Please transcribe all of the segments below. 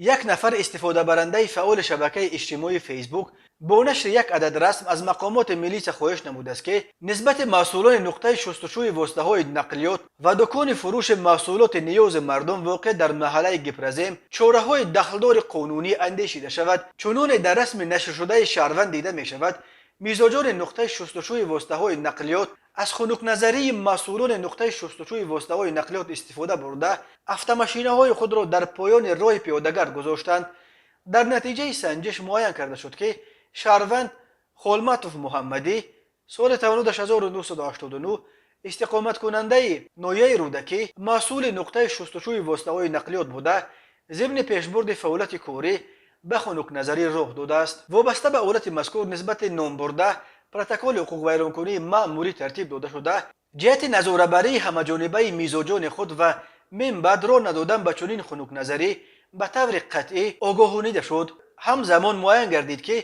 Як нафар истифодабарандаи фаъоли шабакаи иҷтимоии Фейсбук бо нашри як адад расм аз мақомоти милиса хоҳиш намудааст, ки нисбати масъулони нуқтаи шустушӯи воситаҳои нақлиёт ва дукони фурӯши маҳсулоти ниёзи мардум, воқеъ дар маҳаллаи Гипрозем, чораҳои дахлдори қонунӣ андешида шавад. Чуноне дар расми нашршудаи шаҳрванд дида мешавад, мизоҷони нуқтаи шустушӯи воситаҳои нақлиёт аз хунукназарии масъулони нуқтаи шустушӯи воситаҳои нақлиёт истифода бурда, автомошинаҳои худро дар поёни роҳи пиёдагард гузоштанд. Дар натиҷаи санҷиш муайян карда шуд, ки шаҳрванд Холматов Муҳаммадӣ, соли таваллудаш 1989, истиқоматкунандаи ноҳияи Рӯдакӣ, масъули нуқтаи шустушӯи воситаҳои нақлиёт буда, зимни пешбурди фаъолияти корӣ ба хунукназарӣ роҳ додааст. Вобаста ба ҳолати мазкур нисбати номбурда протоколи ҳуқуқвайронкунии маъмурӣ тартиб дода шуда, ҷиҳати назорабарии ҳамаҷонибаи мизоҷони худ ва минбаъд роҳ надодан ба чунин хунукназарӣ ба таври қатъӣ огоҳонида шуд. Ҳамзамон муайян гардид, ки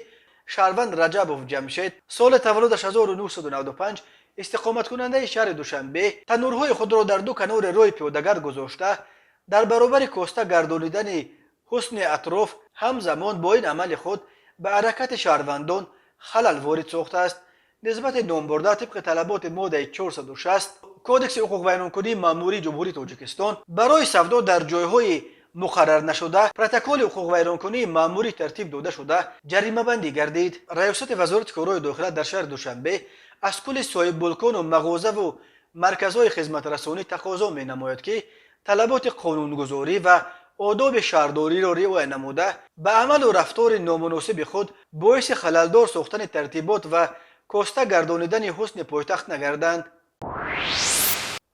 шаҳрванд Раҷабов Ҷамшед, соли таваллудаш 1995, истиқоматкунандаи шаҳри Душанбе, таннурҳои худро дар ду канори роҳи пиёдагард гузошта, дар баробари коста гардонидани ҳусни атроф, ҳамзамон бо ин амали худ ба ҳаракати шаҳрвандон халал ворид сохтааст. Нисбати номбурда тибқи талаботи моддаи 460 Кодекси ҳуқуқвайронкунии маъмурии Ҷумҳурии Тоҷикистон барои савдо дар ҷойҳои муқаррарнашуда протоколи ҳуқуқвайронкунии маъмурӣ тартиб дода шуда, ҷаримабандӣ гардид. Раёсати Вазорати корҳои дохила дар шаҳри Душанбе аз кулли соҳибмулкону мағозаву марказҳои хизматрасонӣ тақозо менамояд, ки талаботи қонунгузорӣ ва одоби шаҳрдориро риоя намуда, ба амалу рафтори номуносиби худ боиси халалдор сохтани тартибот ва коста гардонидани ҳусни пойтахт нагарданд.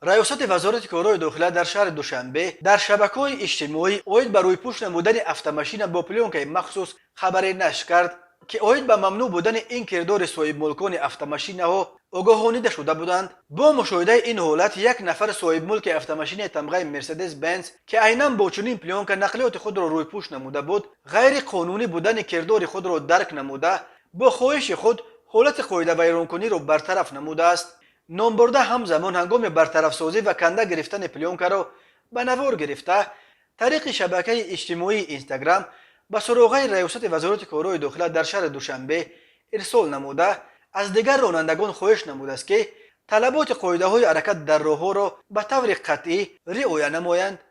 Раёсати Вазорати корҳои дохила дар шаҳри Душанбе дар шабакаҳои иҷтимоӣ оид ба рӯйпӯш намудани автомашина бо плёнкаи махсус хабаре нашр кард, ки оид ба мамнӯъ будани ин кирдори соҳибмулкони автомашинаҳо огоҳонида шуда буданд. Бо мушоҳидаи ин ҳолат, як нафар соҳибмулки автомашинаи тамғаи Мерседес Бенз, ки айнан бо чунин плёнка нақлиёти худро рӯйпӯш намуда буд, ғайриқонунӣ будани кирдори худро дарк намуда, бо хоҳиши худ ҳолати қоидавайронкуниро бартараф намудааст. Номбурда ҳамзамон ҳангоми бартарафсозӣ ва канда гирифтани плёнкаро ба навор гирифта, тариқи шабакаи иҷтимоии Инстаграм ба суроғаи Раёсати Вазорати корҳои дохила дар шаҳри Душанбе ирсол намуда, аз дигар ронандагон хоҳиш намудааст, ки талаботи қоидаҳои ҳаракат дар роҳҳоро ба таври қатъӣ риоя намоянд.